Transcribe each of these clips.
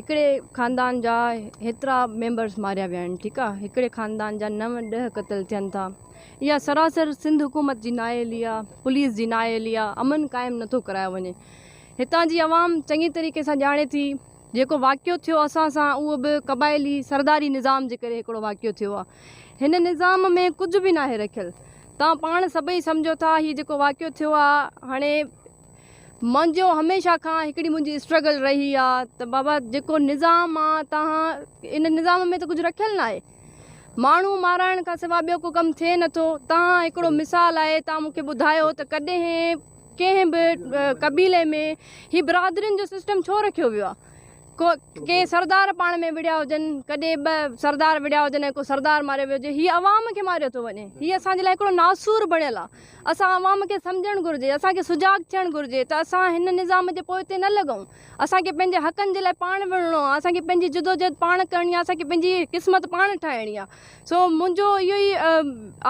هڪڙي خاندان جا هيترا ميمبرس ماريا ويا آهن ٺيڪ آ هڪڙي خاندان جا نو ڏهه قتل ٿين ٿا اها سراسر سنڌ حڪومت جي نااهلي آ پوليس جي نااهلي آ امن قائم نٿو ڪرايو وڃي هتان جي عوام چڱي طريقي سان ڄاڻي ٿي جيڪو واقعو ٿيو اسان سان اهو به قبائلي سرداري نظام جي ڪري هڪڙو واقعو ٿيو آ هن نظام ۾ ڪجهه به ناهي رکيل توهان پاڻ سڀئي سمجهو ٿا هي جيڪو واقعو ٿيو آ هاڻي منهنجو هميشه کان هڪڙي منهنجي اسٽرگل رهي آ ته بابا جيڪو نظام آ تهان ان نظام ۾ ته ڪجهه رکيل ناهي ماڻهو مارائڻ کان سوا ٻيو ڪو ڪم ٿئي نٿو تهان هڪڙو مثال آهي تهان مونکي ٻڌايو ته ڪڏهن ڪنهن به قبيلي ۾ هي برادرين جو سسٽم ڇو رکيو ويو آ ڪو ڪي سردار پاڻ ۾ وڙهيا هجن ڪڏهن ٻه سردار وڙهيا هجن ۽ ڪو سردار ماريو ويو هجي هي عوام کي ماريو ٿو وڃي هي اسان جي لاء هڪڙو ناسور بڻيل آ اسان عوام کي سمجهڻ گهرجي اسان کي سجاڳ ٿيڻ گهرجي ته اسان هن نظام جي پوئتي نه لڳون اسان کي پنهنجي حقن جي لاء پاڻ وڙهڻو آ اسان کي پنهنجي جدوجهد پاڻ ڪرڻي آ اسان کي پنهنجي قسمت پاڻ ٺاهڻي آ سو منهنجو اهو ئي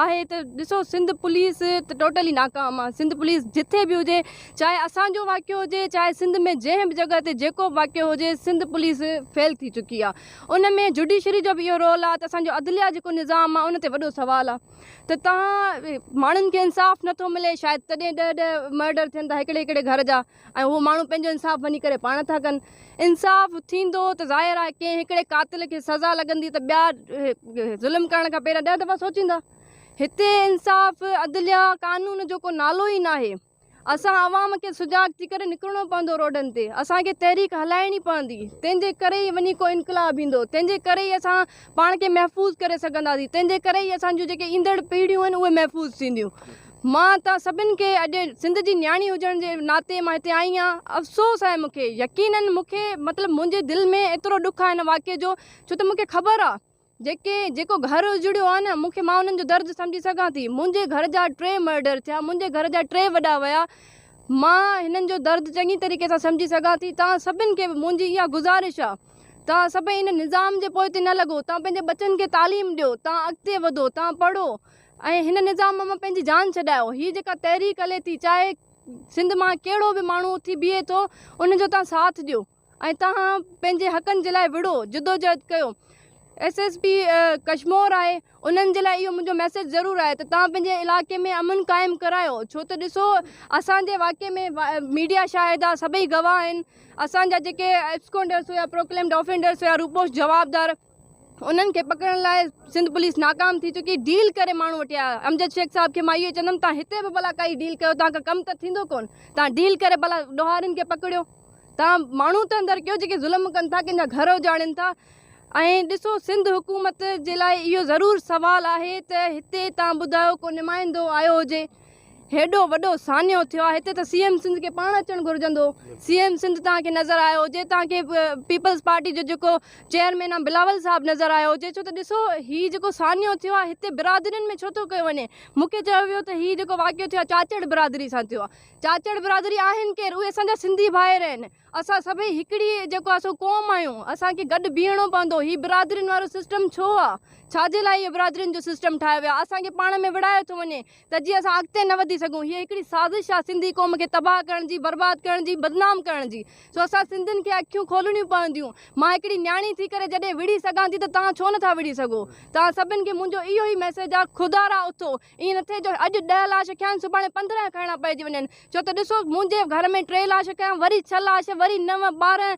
آهي ته ڏسو سنڌ پوليس ته ٽوٽلي ناڪام آهي سنڌ پوليس جٿي به هجي چاهي اسان جو واقعو هجي چاهي سنڌ ۾ جنهن به جڳهه تي جيڪو به واقعو هجي سنڌ پوليس فيل ٿي چڪي آهي ان ۾ جڊيشري جو به اهو رول آهي ته اسان جو عدليه جيڪو نظام آهي ان تي وڏو سوال آهي ته تهان ماڻهن کي انصاف نٿو ملي شايد تڏهن ڏهه ڏهه مرڊر ٿين ٿا هڪڙي هڪڙي گهر جا ۽ اهو ماڻهو پنهنجو انصاف وڃي ڪري پاڻ ٿا ڪن. انصاف ٿيندو ته ظاهر آهي ڪنهن هڪڙي قاتل کي سزا لڳندي ته ٻيا ظلم ڪرڻ کان پهريان ڏهه دفعا سوچيندا. هتي انصاف، عدليه، قانون جو ڪو نالو ئي ناهي. اسان عوام کي سجاڳ ٿي ڪري نڪرڻو پوندو روڊن تي. اسان کي تحريڪ هلائڻي پوندي. تنهن جي ڪري ئي وڃي ڪو انقلاب ايندو. تنهن جي ڪري ئي اسان پاڻ کي محفوظ ڪري سگهنداسين. تنهن جي ڪري ئي اسان جون جيڪي ايندڙ پيڙهيون آهن اهي محفوظ ٿينديون. مان توهان سڀن کي اڄ سنڌ جي نياڻي هجڻ جي ناتي مان هتي آئي آهيان افسوس آهي مون کي يقينن مون کي مطلب منهنجي دل ۾ ايترو ڏک آهي هن واقعي جو ڇو ته مون کي خبر آهي جيڪي جيڪو گهر اجڙيو آهي نه مون کي مان انهن جو درد سمجهي سگهان ٿي منهنجي گهر جا ٽي مرڊر ٿيا منهنجي گهر جا ٽي وڏا ويا مان هنن جو درد چڱي طريقي سان سمجهي سگهان ٿي توهان سڀن کي منهنجي اها گذارش آهي توهان سڀئي ان نظام جي پوئتي نه لڳو توهان پنهنجي ٻچن کي تعليم ڏيو توهان اڳتي وڌو توهان پڙهو ۽ هن نظام مان پنهنجي جان ڇڏايو. هي جيڪا تحريڪ هلي ٿي چاهي سنڌ مان ڪهڙو به ماڻهو اٿي بيهي ٿو ان جو توهان ساٿ ڏيو ۽ توهان پنهنجي حقن جي لاء وڙهو جدوجهد ڪيو. ايس ايس پي ڪشمور آهي انهن جي لاء اهو منهنجو ميسيج ضرور آهي ته توهان پنهنجي علائقي ۾ امن قائم ڪرايو ڇو ته ڏسو اسان جي واقعي ۾ ميڊيا شاهد آهي سڀئي گواهه آهن اسان جا جيڪي ابسڪونڊرس هيا پروڪليمڊ آفينڊرس هيا روپوش جوابدار انهن کي پڪڙڻ لاء سنڌ پوليس ناڪام ٿي چڪي ڊيل ڪري ماڻهو وٺي آيا امجد شيخ صاحب کي مان اهو ئي چوندم تان هتي به ڀلا ڪائي ڊيل ڪيو تان کان ڪم ته ٿيندو ڪون تان ڊيل ڪري ڀلا ڏوهارين کي پڪڙيو تان ماڻهو ته اندر ڪيو جيڪي ظلم ڪن ٿا ڪنهن جا گهر اجاڙين ٿا ۽ ڏسو سنڌ حڪومت جي لاء اهو ضرور سوال آهي ته هتي تان ٻڌايو ڪو نمائندو آيو هجي هيڏو وڏو سانحو ٿيو آهي هتي ته سي ايم سنڌ کي پاڻ اچڻ گهرجندو سي ايم سنڌ توهان کي نظر آيو هجي توهان کي پيپلز پارٽي جو جيڪو چيئرمين آهي بلاول صاحب نظر آيو هجي ڇو ته ڏسو هي جيڪو سانحو ٿيو آهي هتي برادرين ۾ ڇو ٿو ڪيو وڃي مون کي چيو ويو ته هي جيڪو واقعو ٿيو آهي چاچڙ برادري سان ٿيو آهي چاچڙ برادري آهن ڪير اهي اسان جا سنڌي ڀائر آهن اسان سڀئي هڪڙي جيڪو آهي سو قوم آهيون اسان کي گڏ بيهڻو پوندو هي برادرين وارو سسٽم ڇو آهي ڇا جي لاء اهو برادرين جو سسٽم ٺاهيو ويو آهي اسان کي پاڻ ۾ وڙهايو ٿو وڃي ته جيئن اسان اڳتي نه وڌي سگهون هيء هڪڙي سازش آهي سنڌي قوم کي تباهه ڪرڻ جي برباد ڪرڻ جي بدنام ڪرڻ جي سو اسان سنڌين کي اکيون کولڻيون پونديون مان هڪڙي نياڻي ٿي ڪري جڏهن وڙهي سگهان ٿي ته توهان ڇو نٿا وڙهي سگهو توهان سڀن کي منهنجو اهو ئي ميسيج آهي خدارا اٿو ائين نه ٿئي جو اڄ ڏهه لاش کنيا آهن سڀاڻي 15 کڻڻا پئجي وڃن ڇو ته ڏسو منهنجي گهر ۾ ٽي لاش کنيا وري ڇهه لاش وري نو 12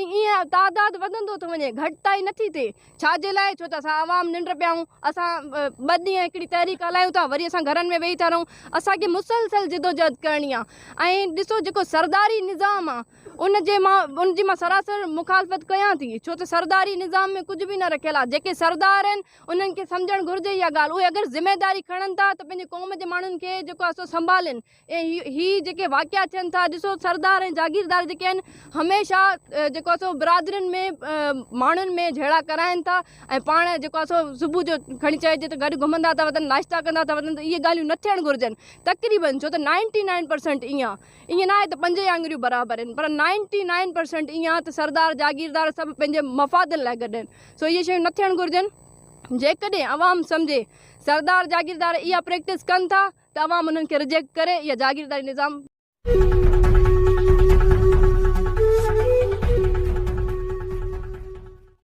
ائين تعداد وڌندو ٿو وڃي گهٽتائي نٿي ٿئي ڇا جي لاء ڇو ته اسان عوام ننڊ پيا آهيون اسان ٻه ڏينهن هڪڙي تحريڪ هلايون ٿا وري اسان گهرن ۾ ويهي ٿا رهون اسان کي مسلسل جدوجهد ڪرڻي آهي ۽ ڏسو جيڪو سرداري نظام آهي ان جي مان ان جي مان سراسر مخالفت ڪيان ٿي ڇو ته سرداري نظام ۾ ڪجهه به نه رکيل آهي جيڪي سردار آهن انهن کي سمجهڻ گهرجي اها ڳالهه اهي اگر ذميداري کڻن ٿا ته پنهنجي قوم جي ماڻهن کي جيڪو آهي سو سنڀالين ۽ هي جيڪي واقعا ٿين ٿا ڏسو سردار ۽ جاگيردار جيڪي آهن هميشه جيڪو آهي سو برادرين ۾ ماڻهن ۾ جهيڙا ڪرائين ٿا ۽ پاڻ جيڪو آهي سو صبح جو کڻي چئجي ته گڏ گهمندا ٿا وتن ناشتا ڪندا ٿا وتن ته اهي ڳالهيون نه ٿيڻ گهرجن تقريبن ڇو ته نائنٽي نائن پرسنٽ ائين آهي ائين ناهي ته پنج ئي آڱريون برابر آهن پر نائنٽي نائن پرسنٽ ائين آهي ته سردار جاگيردار سڀ پنهنجي مفادن لاء گڏ آهن سو اهي شيون نه ٿيڻ گهرجن جيڪڏهن عوام سمجهي سردار جاگيردار اها پريڪٽس ڪن ٿا ته عوام انهن کي رجيڪٽ ڪري اها جاگيرداري نظام.